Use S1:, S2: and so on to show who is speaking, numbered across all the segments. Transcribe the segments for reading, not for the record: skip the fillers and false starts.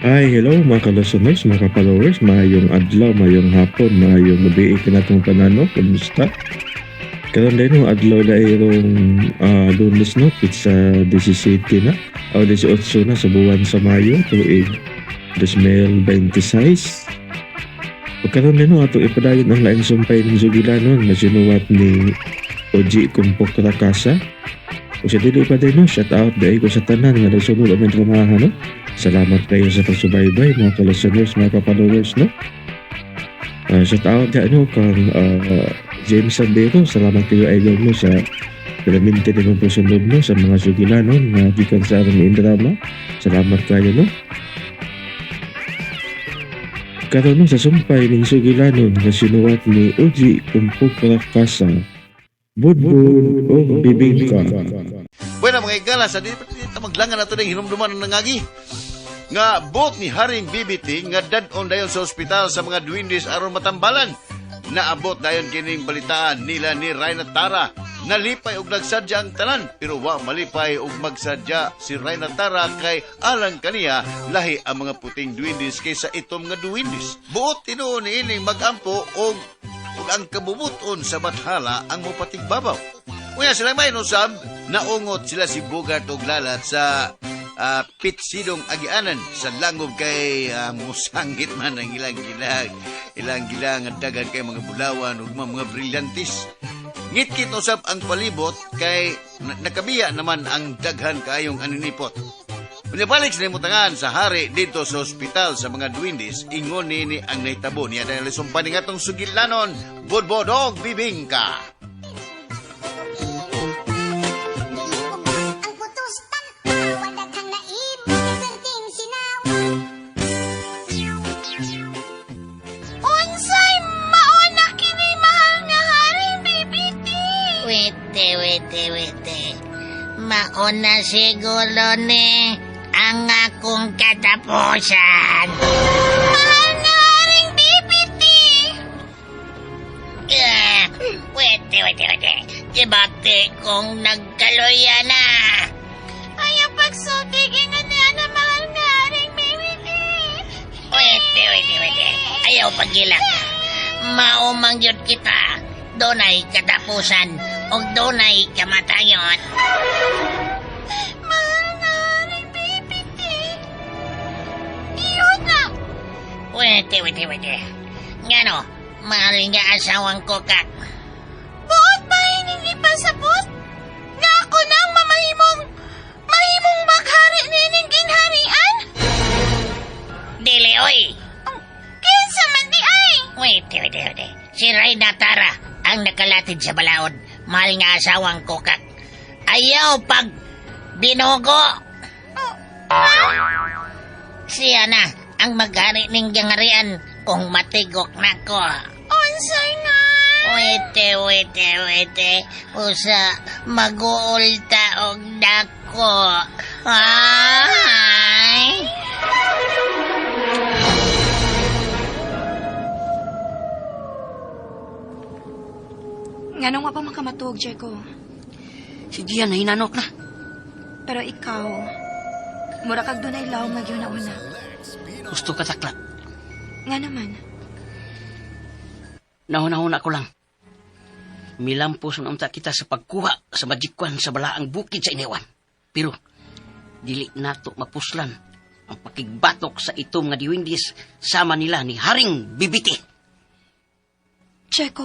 S1: Ay, hello mga ka-listeners, mga ka-followers, maayong adlaw, maayong hapon, maayong gabi kanatong tanan, no? Kumusta? Karon din no, adlaw na irong Lunes, no, pizza 17 na, o 18 na sa buwan sa Mayo, tuig 2026. Pagkaroon din no, ato ipadayon ang laing sumpay ng sugilanon na sinuwat ni Oji Kumpok Rakasa. Kung sa dili pa din no, shout out dahil ko sa tanan nga nagsunod ang dramahan, no? Salamat kayo sa pagsubaybay mga ka-listeners, mga ka-followers, no? Shout out dyan, no, kang James Sandero. Salamat kayo, idol, no, sa Pinaminti din mong pagsunod, no, sa mga sugilanon nga gikan sa aming drama. Salamat kayo, no? Karon no, sa sumpay ning sugilanon nga sinuwat ni Oji Kumpok Rakasa, Budbud o Bibingka.
S2: Bueno, mga igala, sa di pa maglangan nato ng hinumduman ng nangagi. Nga buot ni Haring BBT nga dad-on dayon sa ospital sa mga duwindis aron matambalan. Naabot dayon kining balitaan nila ni Rayna Tara. Nalipay og nagsadya ang tanan, pero wa malipay og magsadya si Rayna Tara kay alang kaniya lahi ang mga puting duwindis kaysa itom nga duwindis. Buot tinuon niining magampo og ang kabubuton sa bathala ang mopatigbabaw. Unya sila may no sab, naungot sila si Bogart og Lalat sa pitsidong agianan sa langob kay musanggit man ang ilang gilag. Ilang gilang ang daghan kay mga bulawan ug mga brilyantis. Ngitkit usab ang palibot kay nakabiya naman ang daghan kaayong aninipot. Unya balik sa nimutangan sa hari dito sa ospital sa mga duwindis, ingon nini ang nahitabo niya dahil sumpa ni ngatong sugilanon, Budbod og Bibingka.
S3: Ang putos tanawa, daghang naibig, perting sinaw.
S4: Unsay mauna kini mahal nga Haring BBT?
S5: Wete, wete, wete. Mauna siguro ni ang akong katapusan.
S4: Mahal nga Haring BBT.
S5: Ah, wete, wete, wete. Kibati kong nagkaluya na.
S4: Ayaw pagsulti ingon niya na mahal nga Haring BBT.
S5: Wete, wete, wete. Ayaw pagilak. Maumang yun kita. Dunay katapusan o dunay kamatayon.
S4: Mahal nga Haring BBT. Iyon na.
S5: Wete, wete, wete. Ngano, mahal nga asawang ko kak.
S4: Buot ba hiningi pa sa bus? Nga ako nang mamahimong mahimong maghari nining ginharian?
S5: Dili, oy.
S4: Kinsa man di ay?
S5: Wait, wait, wait. Si Reyna Tara ang nakalatid sa balaod. Mahal nga asawang kukak. Ayaw pag binugo. Siya na ang maghari ng gangarian kung matigok na ko.
S4: Unsay nga?
S5: Wete, wete, wete. Usa, mag-uulta og dako. Ay!
S6: Nganong wa pa makamatuog, Jeko.
S7: Si Gian nahinanok na.
S6: Pero ikaw, mura kag dunay lawom nga una.
S7: Gusto ka takla.
S6: Nga naman,
S7: Nahuna-huna ko lang. Milampos na unta kita sa pagkuha sa majikwan sa balaang bukid sa Inewan. Pero, dili nato mapuslan ang pakigbatok sa itom nga diwindis sama nila ni Haring Bibiti.
S6: Jeko.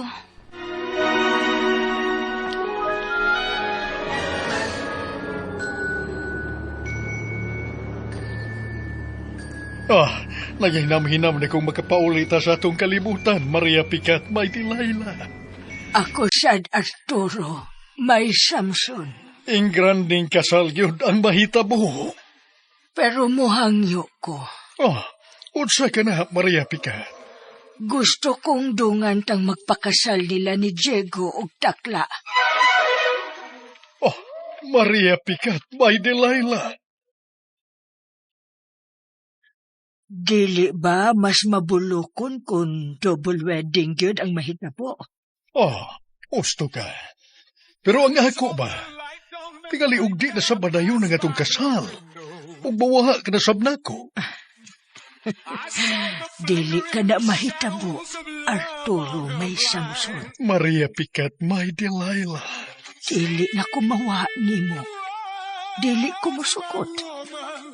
S8: Ah, nagahinam-hinam na kong makapauli ta sa atong kalibutan, Maria Picat, may Delilah.
S9: Ako sad Arturo, may Samson,
S8: Ingranding kasal yun ang mahitabo.
S9: pero muhangyo ko.
S8: Ah, unsa ka na, Maria Picat?
S9: Gusto kong dungan tang magpakasal nila ni Diego og takla.
S8: Oh, Maria Picat, may Delilah.
S9: Dili ba mas mabulokon kung double wedding gyud ang mahitabo?
S8: Oh, usto ka. Pero ang ako ba, tingali og di na sa badayon ang atong kasal. Ug bawaha ka na sab nako.
S9: Dili ka na mahitabo, Arturo may Samson.
S8: Maria Picat, my Delilah.
S9: Dili na kumawa nimo. Dili ko musukot.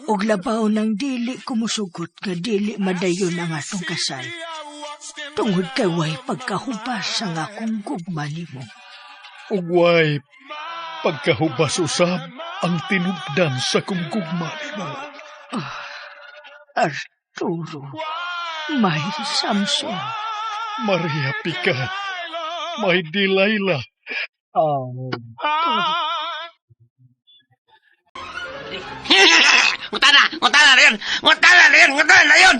S9: Og labaw nang dili ko musugot nga dili madayon ang atong kasal. Tungod kay way pagkahubas ang akong gugma nimo.
S8: Ugway, pagkahubas usab ang tinubdan sa kong gugma nimo.
S9: Arturo, may Samson.
S8: Maria Picat, my Delilah.
S9: Oh.
S5: Ngutana, ngutana na yun! Ngutana na yun! Ngutana na yun!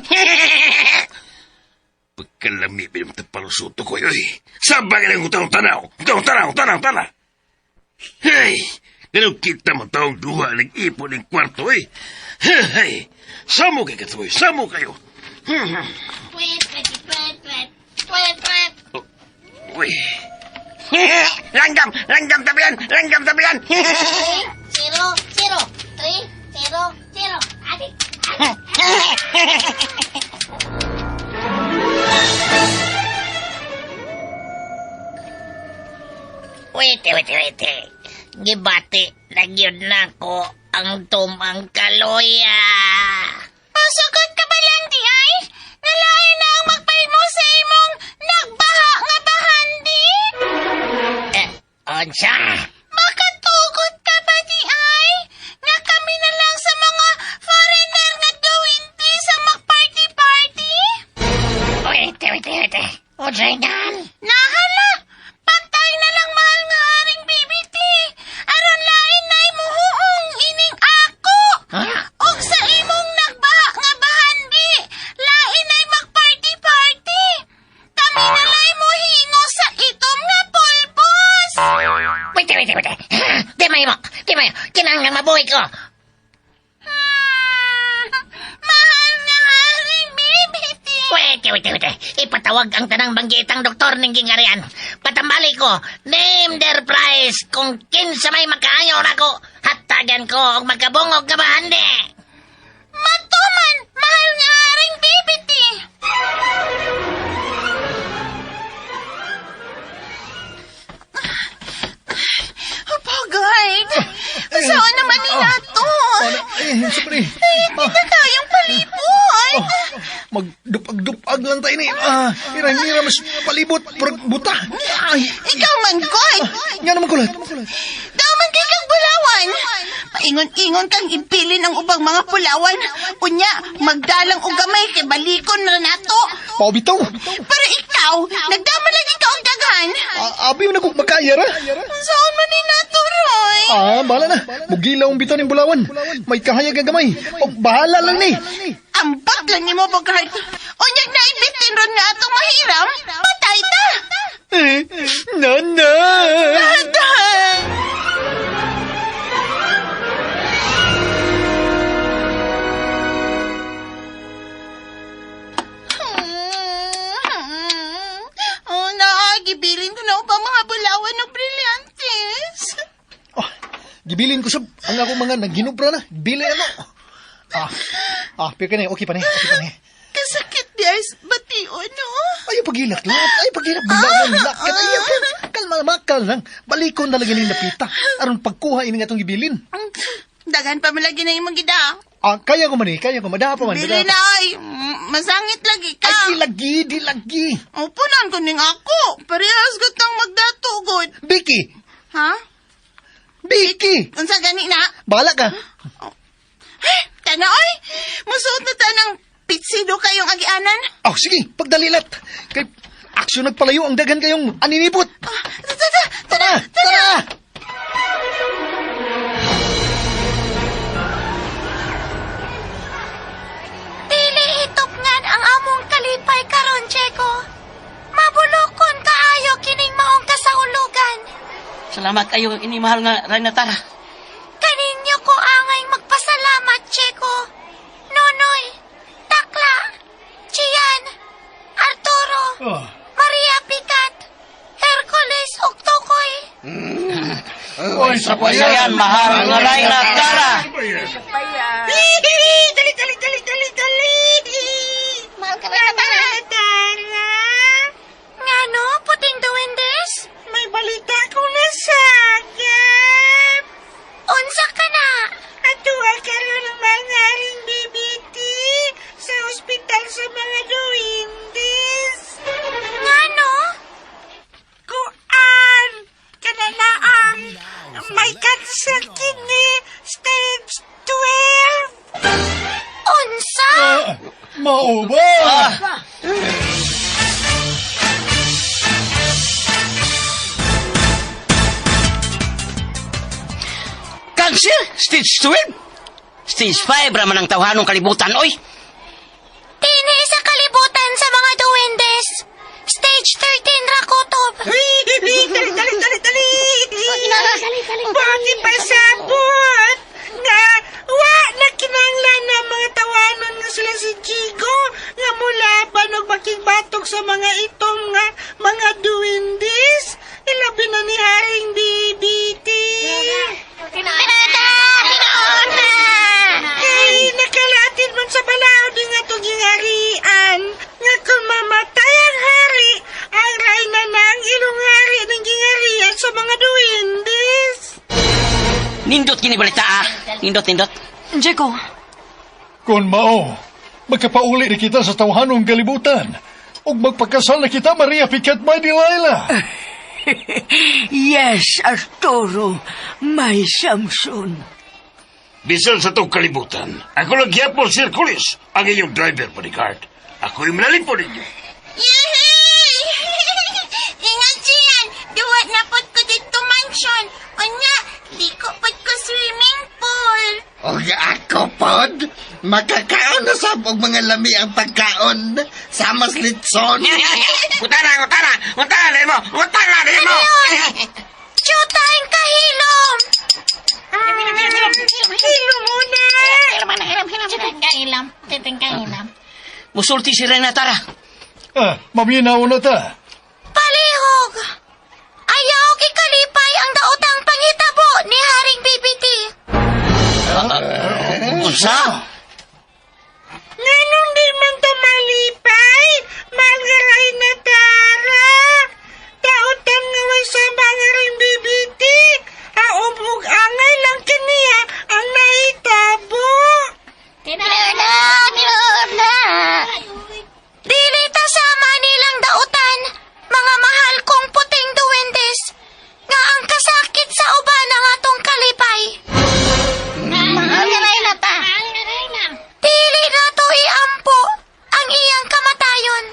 S10: Pagkalami pinagtapalusuto ko yun. Sabay ka ng utang tanaw. Utang tanaw, tanaw, tanaw. Hey! Ganun kita mo taong duha nag-ipon ng kwarto eh. Hey! Samo kayo katuloy, samo kayo. Uy.
S5: Langgam! Langgam tabihan! Langgam tabihan!
S3: 0, 0, 3, 0, 0. Adik.
S5: Wait, wait, wait. Gibati na gyud nako ang tumang kaluya.
S4: Masugot ka ba lang di ay? Nalain na ang magpahimo sa imong nagbaha nga bahandi?
S5: Eh, unsa?
S4: Makatugot ka ba di ay? Nga kami na lang sa mga foreigner nga duwindi sa magparty-party?
S5: Wait, wait, wait. Unsay ngan?
S4: Nahala! Patay na lang mahal nga aring BBT! Aron lain na imuhuong ining ako!
S5: Ha?
S4: Og sa imong nagbaha nga bahandi, lain ay magparty-party! Kami na lang mo sa itom nga pulbos!
S5: Wait, wait, wait. Di mahimo, di mahimo. Kinahanglan mabuhi ko.
S4: Mahal nga aring BBT!
S5: Wait, wait, wait. Ipatawag ang tanang banggitang doktor ng gingarian. Patambali ko, name their price kung kinsa may makaayaw nako. Hatagan ko og magkabungog nga bahandi.
S4: Matuman, mahal nga aring BBT! Pagay! Saan naman ni nato?
S8: Eh, siyempre.
S4: Ay, hindi na kayang palibot.
S8: Magdupag-dupag lang tayo ni. Ah, ira mas palibot, purag buta. Ay,
S4: Ikaw man, God!
S8: nga naman kulat.
S4: Daw man kay kang bulawan! Paingon-ingon kang ibilin ang ubang mga pulawan. Unya, magdalang og gamay kay balikon na nato.
S8: Paubitaw.
S4: Pero ikaw, nagdama lagi ka og daghan.
S8: Abi mo na kung makaya ra.
S4: Saan man ni nato, Roy?
S8: Ah, bahala na. Mugilaw ang bitaw ng bulawan. May kahayag ang gamay. O, bahala lang ni.
S4: Ambot lang nimo Bogart. Unyag na ibitin ron nga atong mahiram, patay ta.
S8: Eh, nana.
S4: Aday! Oh, naagibilin ko na upang mga bulawan ng brilyantes.
S8: Oh, gibilin ko sab ang ako mga nagginubra na. Bilin ano. Ah, pero kani, okay pa ni, okay pa ni.
S4: Kasakit di ay bation, no?
S8: Ayaw pagilak lahat. Ayaw pagilak. Bulawan, lakad. Ayaw, kalma, makal lang. Balikon na lagi ning napita. Aron pagkuha ini nga itong gibilin.
S4: Daghan pa man lagi na imong gida.
S8: Ah, kaya ko man eh, kaya ko. Madaha pa man.
S4: Bili na ay, masangit lagi ka.
S8: Ay, di lagi, di lagi.
S4: O, punan ko ning ako. Parehas gutang magdatugod.
S8: Vicky!
S4: Ha?
S8: Vicky!
S4: Unsa gani na?
S8: Bahala ka.
S4: Eh, tana oy. Musuot na ta ng pitsido kayong agianan.
S8: Oh, sige, pagdalilat. Kay aksyon nagpalayo ang daghan kayong aninipot.
S4: Ah, tara, tara,
S8: tara.
S4: Dili hitupngan ang among kalipay karon, Checo. Mabulokon kaayo kining maong kasaulugan.
S7: Salamat kayo ini mahal nga Reyna Tara.
S4: Kaninyo ko angay magpasalamat, Checo. Nonoy, Takla, Gian, Arturo, Maria Picat, Hercules ug Tukoy.
S8: Oy,
S7: Sapayan, mahal nga Reyna Tara.
S4: Dali, dali, dali, dali, dali.
S8: Mao ba?
S7: Cancer? Stage 12? Stage 5 raman ang tawhanong kalibutan, oy.
S4: Dini sa kalibutan sa mga duwendes. Stage 13 ra kutob.
S11: Dali, dali, dali, dali! Bakit pasabot? Nga, wa na kinanglan ang mga tawanan nga sila si Chico nga mulaban og makigbatok sa mga itom nga mga duwindis. Ilabi na ni Haring BBT.
S3: Tinada! Tinuod na!
S11: Kay nakalatin man sa balaod nga itong gingarian nga kung mamatay ang hari, ang rayna na ang ilong hari ng gingarian sa mga duwindis.
S7: Nindot kini balita, ah. Nindot, nindot.
S6: Jigo,
S8: Kung mao, magkapauli na kita sa tawhanong kalibutan. Ug magpakasal na kita, Maria Piquet, my Delilah.
S9: Yes, Arturo, my Samson.
S10: Bisan sa itong kalibutan, ako lang gyapon si Hercules, ang inyong driver bodyguard. Ako'y po ninyo.
S4: Yehey! Ingat siyan! Duwa na pod ko dito mansion. Unya, liko pod ko swimming pool.
S12: Og ako pod, makakaon na sab og mga lami ang pagkaon sama sa litson.
S10: Utara, utara! Utara mo! Utara mo!
S4: Tiyutahin kahilom!
S11: Hilo muna!
S3: Titingkailam, titingkailam.
S7: Musulti si Reyna Tara.
S8: Ah, maminaw na ta.
S4: Palihog! Ayaw kikalipay ang daotang pangitabo ni Haring BBT.
S7: Unsa?
S11: Nganong di man ta malipay? Malgaray na tara! Dautan nga way sama nga rin BBT. Aom ug angay lang kaniya ang nahitabo.
S3: Tinuod na! Tinuod na!
S4: Dili ta sama nilang dautan, mga mahal kong puting duwendes, nga ang kasakit sa uban ang atong kalipay.
S3: Mangaray na ta!
S4: Dili na to iampo ang iyang kamatayon.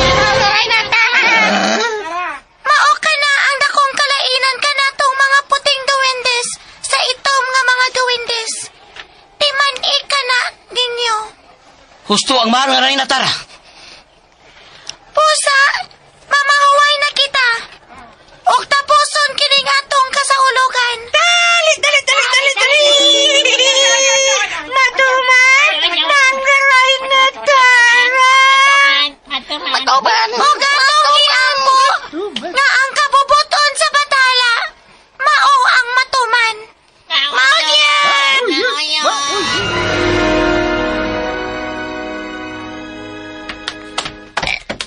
S3: Mangaray na ta!
S4: Mao ka na ang dakong kalainan kanatong mga puting duwendes sa itom nga mga duwendes. Timan-i ka na ninyo.
S7: Husto ang mahal nga Reyna Tara.
S4: Pusa, mamahuway na kita. Ug tapuson kining atong kasaulugan.
S11: Dali, dali, dali, dali, dali! Matuman, manggaray na tara!
S3: Matuman!
S4: Ug atong iampo nga ang kabubuton sa batala, mao ang matuman. Mao yan!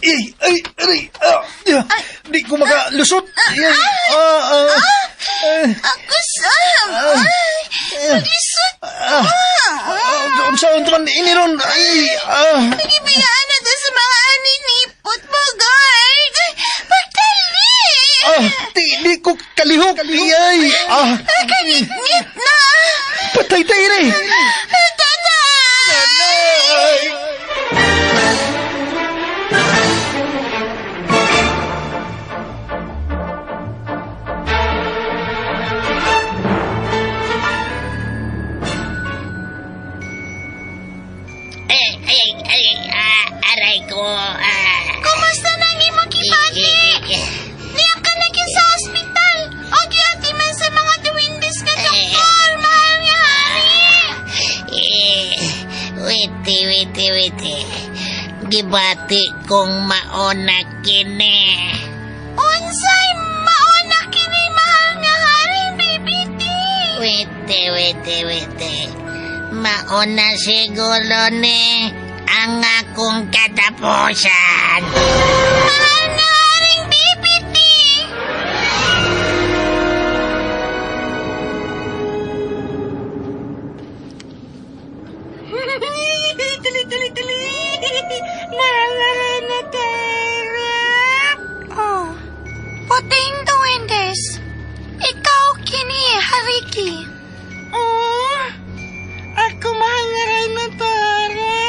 S8: Ay, ay, aray, ah, ah, di ko makalusot. Ay, ah, ah, ah,
S4: Ako sab! Ay, lisod
S8: ah, ah, unsa man ini ron? Ay, ah.
S4: Nagibiyaan na to sa mga aninipot mo, guard! Pagdali!
S8: Ah, di ko kalihok. Ay, ah.
S4: Kanitnit na!
S8: Patay tayo rin.
S4: Tanay!
S8: Nanay!
S5: Ay, ay, ay, ah, aray ko. Ah.
S4: Kumusta na ang imong kibati? Niya ka na gyud sa ospital. O giyati man sa mga duwindes nga doktor, mahal nga hari.
S5: Eh, witi, witi, witi. Gibati kong mauna kini.
S4: Unsay mauna kini mahal nga hari, BBT?
S5: Witi, witi, witi. Mauna siguro ni ang akong katapusan.
S4: Mahal nga haring BBT.
S11: Dali, dali, dali! Manggaray na tara!
S4: Oh, puting duwendes. Ikaw kini, hariki.
S11: Oh, ako mahangaray na tara.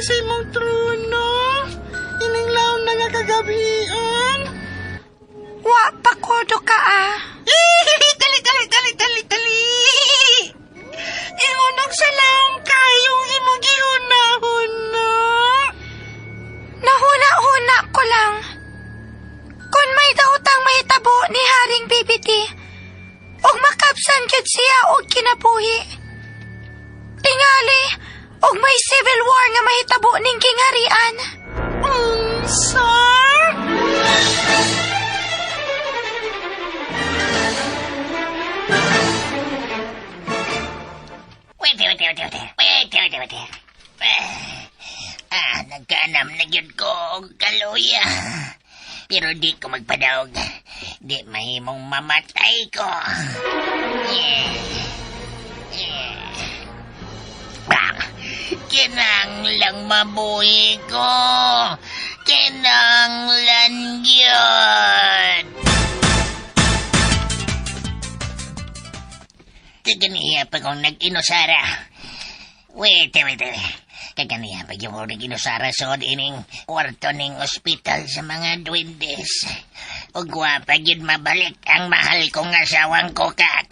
S11: sa imong trono? Ining laom na nga kagabion?
S4: Wa pa kodo ka ah.
S11: Dali, dali, dali, dali, dali. Ingunog sa laom kayong imong gihuna-huna.
S4: Nahuna-huna ko lang. Kung may daotang mahitabo ni Haring BBT, ug makabsan gyud siya og kinabuhi. Tingali, og may civil war nga mahitabo ning gingharian.
S11: Unsa?
S5: Wait, wait, wait, wait, wait, wait, wait, wait. Ah, nagkaanam na gyud ko og kaluya. Pero di ko magpadaog. Di mahimong mamatay ko. Ah, kinanglang mabuhi ko. Kinanglan gyud. Kaganiya pa kong nag-inusara. Wait, wait, wait. Kaganiya pa yung kong nag-inusara sood ining kwarto ning ospital sa mga duwendes. Ug wa pa gyud mabalik ang mahal kong asawang kokak.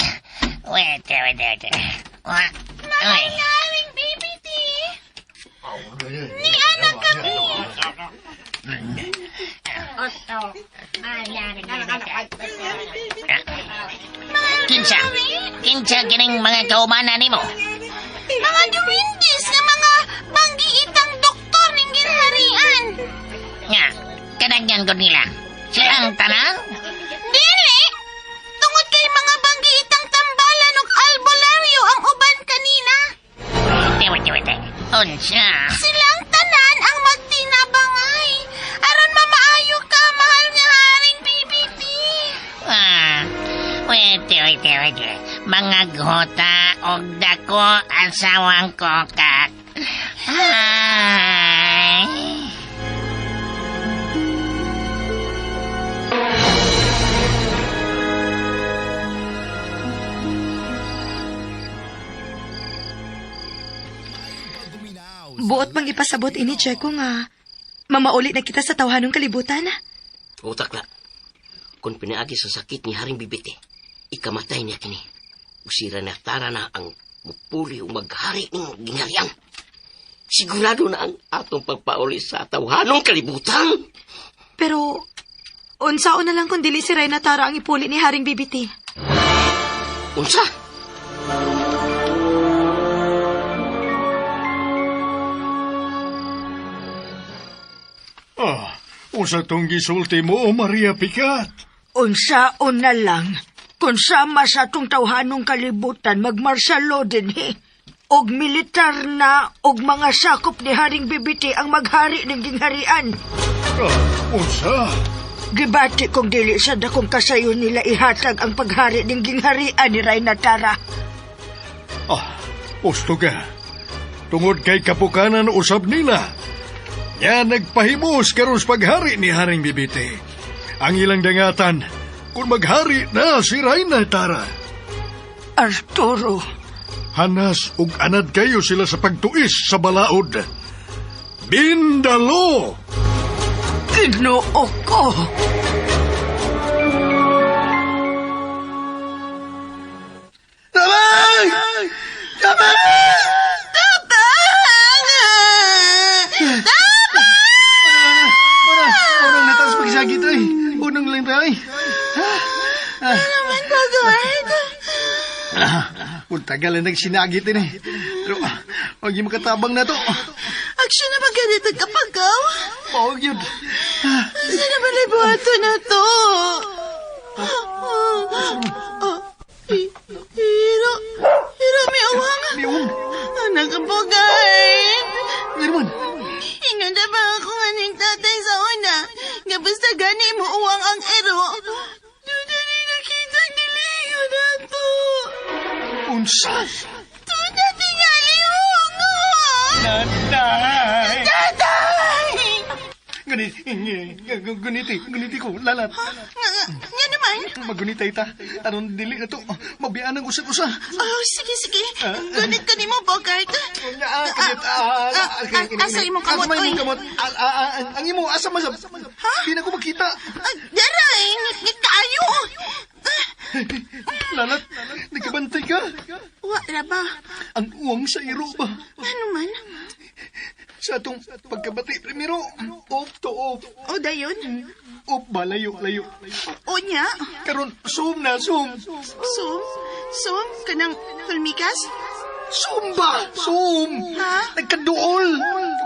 S5: Wait, wait, wait. Wa, ay.
S3: Haring BBT! Ni anak kami!
S5: Kinsa? Kinsa kining mga kaumana nimo?
S3: Mga duwindes nga mga banggiitang doktor ning ginharian.
S5: Nga, kadagyan ko nila. Silang tanan?
S3: Dili! Tungod kay mga banggiitang tambalan og albularyo ang uban kanina.
S5: Wait, wait, wait. Unsa?
S3: Silang tanan ang magtinabangay. Aron mamaayo ka, mahal nga Haring BBT.
S5: Ah, wait, wait, wait. Mga gota og dako asawang kokak. Ay.
S6: Buot bang ipasabot ini, Checo, nga mamauli na kita sa tawhanong kalibutan?
S7: Utak na. Kung pinaagi sa sakit ni Haring Bibite, ikamatay niya kini. Usira na tara na ang mupuli o maghari ng gingharian. Sigurado na ang atong pagpauli sa tawhanong kalibutan.
S6: Pero, unsaon na lang kung dili si Reyna Tara ang ipuli ni Haring Bibite.
S7: Unsa?
S8: Ah, unsa tong gisulti mo, Maria Picat?
S9: Unsaon na lang kung sama sa atong tawhanong kalibutan magmarsalo din he. Og militar na og mga sakop ni Haring Bibiti ang maghari ng gingharian.
S8: Ah, unsa?
S9: Gibati kong dili sa dakong kasayo nila ihatag ang paghari ng gingharian ni Reyna Tara.
S8: Ah, usto ka. Tungod kay kapukanan usab nila. Nya nagpahimos karon sa paghari ni Haring Bibiti. Ang ilang dangatan, kung maghari na si Reyna Tara.
S9: Arturo.
S8: Hanas ug anad kayo sila sa pagtuis sa balaod. Bindalo!
S9: Ginoo ko!
S8: Tabang! Tabang!
S3: Tabang! Tabang!
S8: Unang natas pagsagit ay. Unang lang tayo.
S3: Naman pagod.
S8: Kung tagal na nagsinagit eh. Pero, wag yung makatabang na to.
S3: Aksyon na ba ganito kapagaw?
S8: Mawag yun.
S3: Sino ba na na to? Hiro, hiro, may uwang.
S8: May uwang.
S3: Anak ang pagay.
S8: Meron.
S3: Inunda ba ako nga ning tatay sa una? Nga basta gani mo uwang ang ero. Doon na nakita ang diligo na to.
S8: Unsa?
S3: Doon na tingali uwang.
S8: Nanay!
S3: Tatay!
S8: Ganiti, ganiti, ganiti ko, lalat.
S3: Nga naman? man?
S8: Magunitay ta. Aron dili na to. Mabiyaan ang usag-usa.
S3: Oh, sige, sige. Gunit ko nimo, Bogart. Asa imong kamot,
S8: Asa
S3: oy?
S8: imong kamot? Ang imo, asa man sa... Ha? Di na ko makita.
S3: Dara, ngit kaayo.
S8: Lalat, nagkabantay ka.
S3: Wa ra ba?
S8: Ang uwang sa iro ba?
S3: Ano man?
S8: Sa atong pagkabati primero, off to off.
S3: O, dayon?
S8: Off ba, layo, layo.
S3: O niya?
S8: Karon, zoom na, zoom.
S3: Zoom? Zoom? Kanang hulmikas?
S8: Zoom ba? Zoom!
S3: Ha?
S8: Nagkaduol!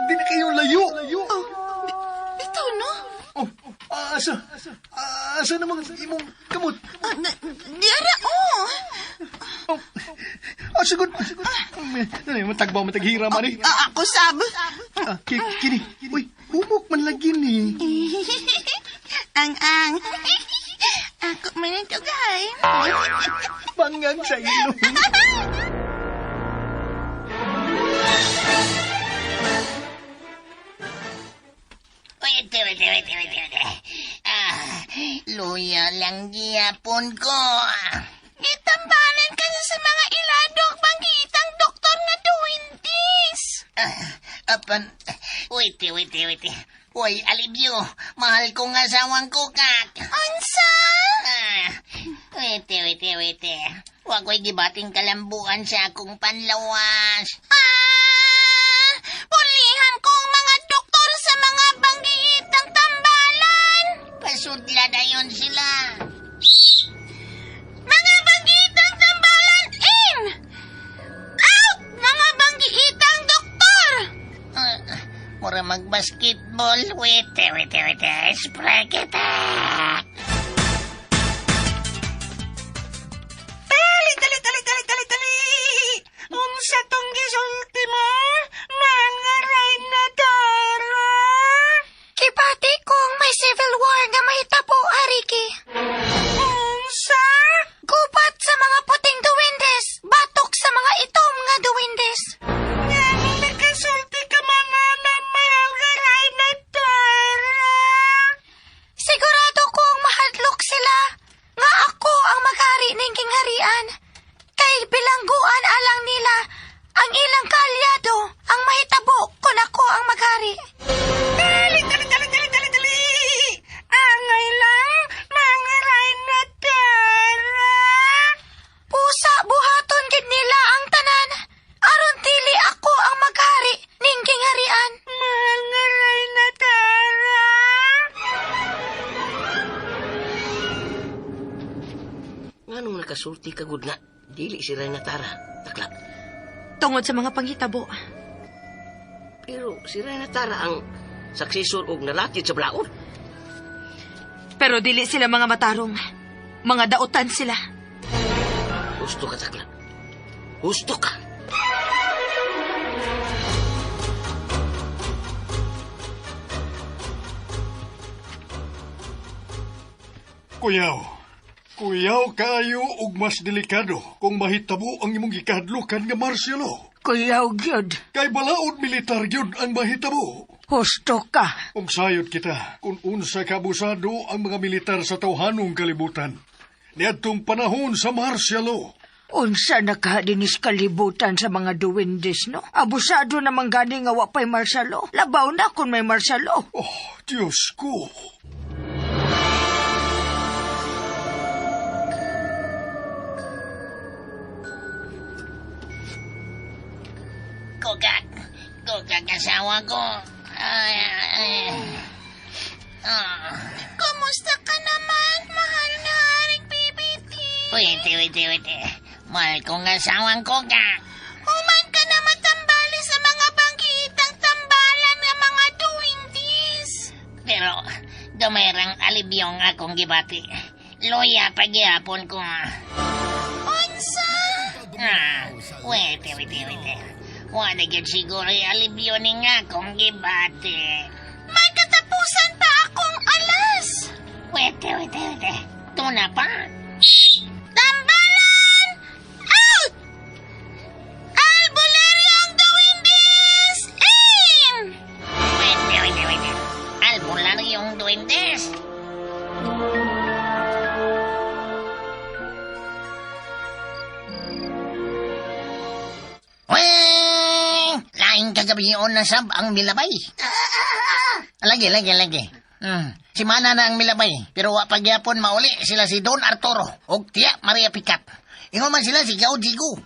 S8: Di na kayo layo.
S3: Oh, bitaw, no?
S8: Oh, asa? Asa namang imong kamot?
S3: Diara, oh!
S8: Oh, sagot. Matagbaw, mataghira man eh.
S3: Ako sab.
S8: Kini. Uy, humok man lagi ni.
S3: Ang-ang. Ako man ang tugay.
S8: Bangang sa ilong.
S5: Wait, wait, wait, wait, wait. Luya lang gihapon ko.
S3: Gitambalan ka na sa mga iladok bangitang doktor nga duwindis.
S5: Apan, wait, wait, wait. Uy, alibyo, mahal kong asawang kukak.
S3: Unsa?
S5: Wait, wait, wait. Wa ko'y gibating kalambuan sa akong panlawas.
S3: Pulihan kong mga doktor sa mga banggiitang tambalan.
S5: Pasudla na yun sila.
S3: Mga banggiitang tambalan, in! Out! Mga banggiitang doktor!
S5: Mura mag-basketball. Wait, wait, wait. Spray kita!
S11: Dali, dali, dali, dali, dali, dali! Unsa tong gisulti mo, mga Rainadora?
S4: Kipati kung may civil war nga mahitabo, Hariki.
S11: Unsa?
S4: Gubat sa mga puting duwendes, batok sa mga itom nga duwendes.
S11: Nga nakasulti ka mga na mahal nga Rainadora?
S4: Sigurado kong mahadlok sila nga ako ang maghari ning gingharian. Kay bilangguan alang nila ang ilang kaalyado ang mahitabo kung ako ang maghari.
S11: Dali, dali, dali, dali, dali, dali! Angay lang, mga Rainadora!
S4: Pusa buhaton gid nila ang tanan. Aron dili ako ang maghari ning gingharian.
S11: Mahal nga Rainadora!
S7: Nganong nakasulti ka gud nga, dili si Rainatara, takla.
S6: Tungod sa mga panghitabo.
S7: Pero si Rainatara ang successor og nalakit sa blaon.
S6: Pero dili sila mga matarong. Mga dautan sila.
S7: Husto ka, takla. Husto ka.
S8: Kuyaw. Kuyaw kaayo og mas delikado kung mahitabo ang imong gikahadlukan nga martial law.
S9: Kuyaw gyud.
S8: Kay balaod militar gyud ang mahitabo.
S9: Husto ka.
S8: Ug sayod kita kung unsa kabusado ang mga militar sa tawhanong kalibutan. Niadtong panahon sa martial law.
S9: Unsa na ka dinis kalibutan sa mga duwindes, no? Abusado naman gani nga wa pa'y martial law. Labaw na kung may martial law.
S8: Oh, Diyos ko.
S5: Kukak. Kukak asawa ko. Ay, ay. Ah.
S3: Kumusta ka naman, mahal na Haring BBT?
S5: Wait, wait, wait. Mahal kong asawang kukak.
S3: Human ka na matambali sa mga banggiitang tambalan nga mga duwindis.
S5: Pero, dumerang alibyong akong gibati. Luya pagyapon ko.
S3: Unsa?
S5: Wait, wait, wait. Wala gyud siguro yung alibyo ni nga akong gibati.
S3: May katapusan pa akong alas.
S5: Wait, wait, wait. Tuna pa.
S3: Tambalan! Out! Albuleryong duwindis! In!
S5: Wait, wait, wait. Albularyong duwindes. Kagabion na sab ang milabay. Lagi, lagi, lagi. Simana na ang milabay, pero wa pagyapon mauli sila si Don Arturo og Tia Maria Picat. Ingon man sila si Gao Jigo.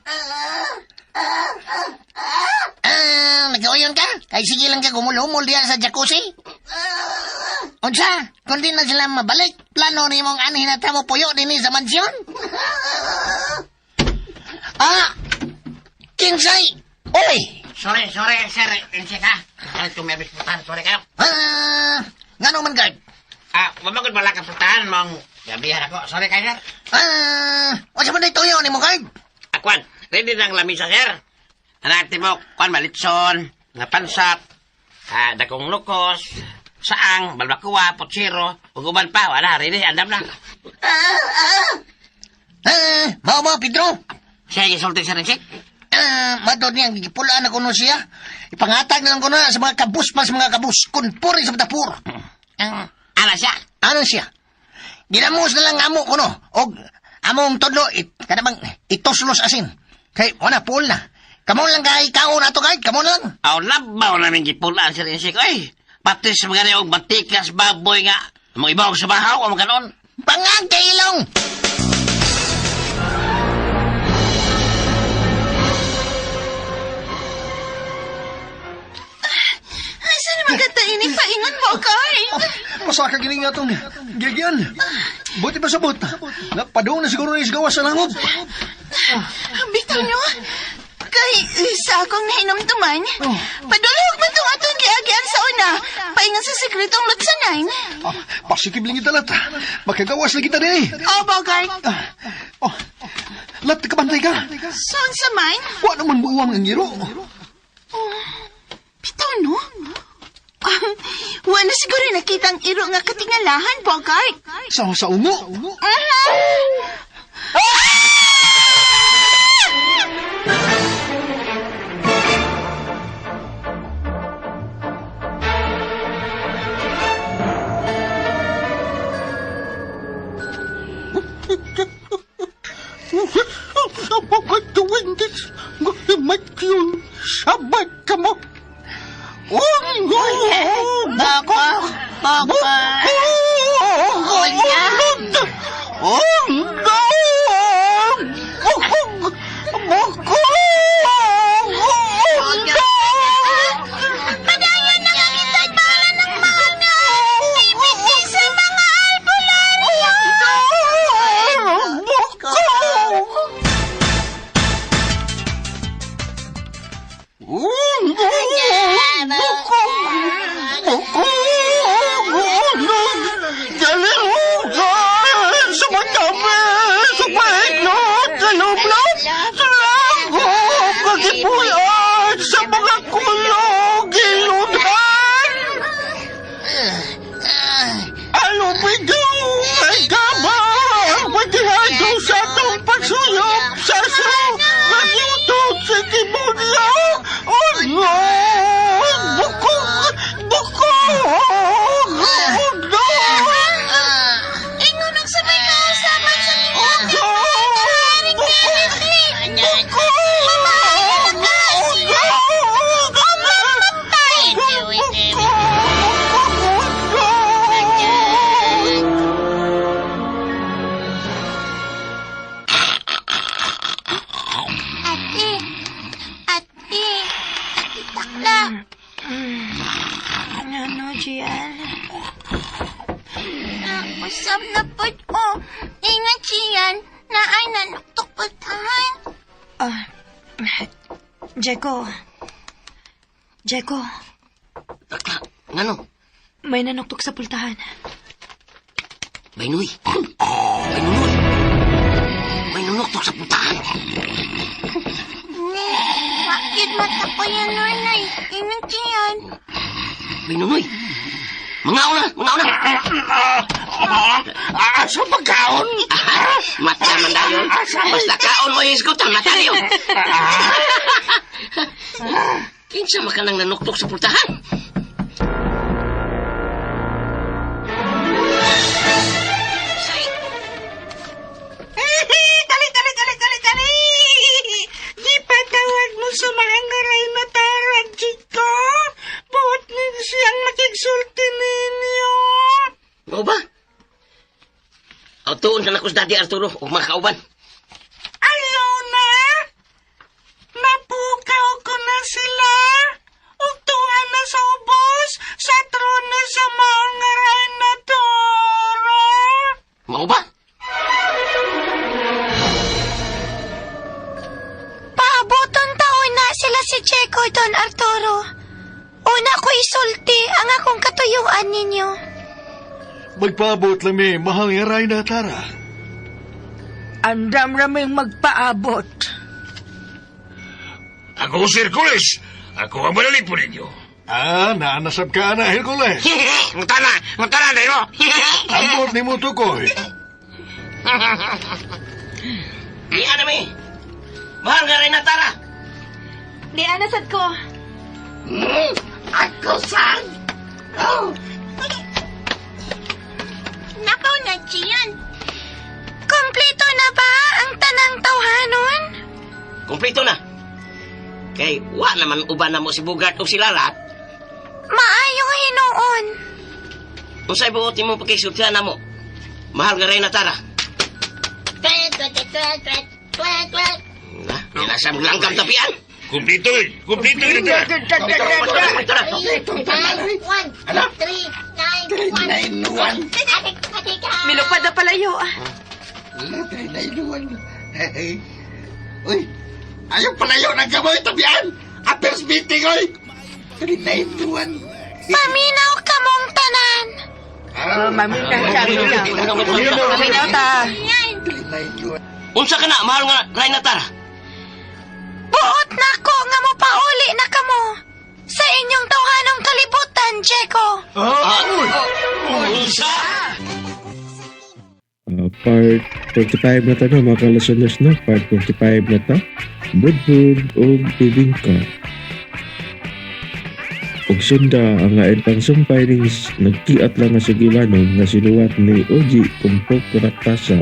S5: Nagauyon ka? Kay sige lang ka gumulhumol diya sa jacuzzi. Unsa? Kung di na sila mabalik, plano ni mong anhin na tamo puyo dinhi sa mansyon? Ah! Kinsay! Oy!
S7: Sorry, sorry, sir. Insik ha. Ay, tumibis putahan. Sorry kayo.
S5: Ah, ngano man guard?
S7: Ah, mamagod wala ka putahan mong gabihan ako. Sorry kayo, sir.
S5: Ah, unsa man tuyo ni mo guard?
S7: Akwan, ready na ang lamisa, sir. Anak mo, kwan malitson, nga pansat, dakong lukos, saang, balbakuwa, putsiro, ug uban pa, wala, ready, andam na.
S5: Mao mo, Pedro.
S7: Siya, gisulti, sir, Insik.
S5: Matod niyang gipulaan na kuno siya. Ipangatag na lang kuno sa mga kabus pa sa mga kabus. Kunpuri sa matapur.
S7: Ana siya?
S5: Ano siya? Ginamos na lang amo kuno. Og among tudlo, kanabang itoslos asin. Kay, wala, pool na. Kamo lang kay kaon ato kay, kamo na lang.
S7: Aw, labaw namin gipulaan, sir Insik. Oy, patis mga rin og batikas baboy nga. Mga ibaw sa bahaw, ang mga kanon.
S5: Pangag kay ilong!
S3: Asa naman ka ini paingon mo, Carl?
S8: Pasaka gining atong gigyan. Buti pa sabot. Napadung na siguro ni gawas sa langob.
S3: Bitaw nyo, kay sa akong nahinumduman, padulog man itong atong giagian sa una, paingon sa sekretong lutsanan.
S8: Pasikib lang italat. Makagawas lagi ta din.
S3: Oh, Bogart.
S8: Oh, lat kabantay ka.
S3: Soon sa man?
S8: Wa naman buwang ang ngiro.
S3: Oh, bitaw no? Wala siguro nakita ang iro nga katingalahan, Bogart.
S8: Sa ungo?
S12: Sa mga duwendis, matyon, sabat ka mo.
S4: Padayon na nga kita'y bahala ng mahal na DVD sa mga albularyo!
S12: Sa mga kulog, iludan! Alubigaw, ay gaba, pagkihado sa atong pagsuyop sa nagyutod sa Kibulo! Oh no! Bukog! Bukog! No!
S4: Ingon sa may kausaban sa Haring BBT! Mamahal na ka! O mamatay! Ate! Ate! Ate Takla!
S6: Ano, Gian?
S4: Usap na po. Oh, ingat Gian. Naay nanuktok pagtahan.
S6: Ah, Jeko. Jeko,
S7: Takla, ngano?
S6: may nanuktok sa pultahan.
S7: Baynuy. Baynunoy. May nunuktok sa putahan.
S4: Ni, bakit mata ko yan, Nonoy? Ingat Gian.
S7: Baynunoy. Mga una, mga una.
S12: Asa pagkaon?
S7: Mata man dayon. Basta kaon mo hisgutan, mata dayon. Kinsa makanang nanuktok sa pultahan?
S11: Dali, dali, dali, dali, dali! Di patawag mo sa mga ngaray na tarag, Chico! isulti ninyo.
S7: Mao ba? Awtuon na nako si Daddy Arturo ug mga kauban.
S11: Ayaw na! Napukaw ko na sila! Ug tuwa na sa ubos sa trono sa mga Reyna Tara!
S7: Mao ba?
S4: Paaboton taon na sila si Checo, Don Arturo. Una ko isulti ang akong katuyuan ninyo.
S8: Magpaabot lang mi, mahal nga Reyna Tara.
S9: Andam raming magpaabot.
S10: Ako si Hercules. Ako ang manalipon ninyo.
S8: Ah, naanasap ka na, Hercules.
S5: Mutana, mutana dahil mo.
S8: Ambot ni mo tukoy.
S7: Di ana mi. Mahal nga Reyna Tara.
S6: Di ana sad ko.
S12: Ako sad! Oh.
S3: Nakaw na, Gian.
S4: Kompleto na ba ang tanang tawhanon?
S7: Kompleto na. Kay wa naman uban na mo si Bugart o si Lalat.
S4: Maayong hinuon.
S7: Unsay buot nimo pakisultihan namo? Mahal nga Reyna Tara.
S5: Twet, twet, twet, twet, twet, twet.
S7: Na, kinasam langgam tapian.
S10: Kumplito yun. Kumplito yun. Tara.
S7: Tara.
S5: 3, 9, 1. 3, 9, 1.
S12: 9, 1.
S6: Milupad na palayo.
S12: 3, 9, 1. Uy, ayaw palayo ng gamoy, tabian! Affairs meeting, oy! 3, 9, 1.
S4: Paminaw kamong tanan.
S9: Oh, maminaw ta, maminaw. Maminaw ta.
S7: Unsa ka na, mahal nga Reyna Tara?
S4: Buot na ko nga mo pauli na kamo. Sa inyong tawhanong kalibutan, Checo.
S7: Unsa?
S1: Part 45 na ta no, mga ka-listeners no? Part 45 na ta. Budbud o bibingka. Ug sunda ang lain pang sumpay ning nagkiat lang nga sugilanon nga sinuwat ni Oji Kumpok Raktasa.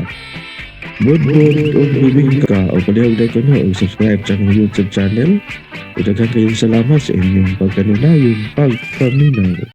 S1: Budbud o bibingka o palihog dahil ko no og subscribe sa akong YouTube channel. Ug daghan kayong salamat sa inyong pagkanunayon pagpaminaw.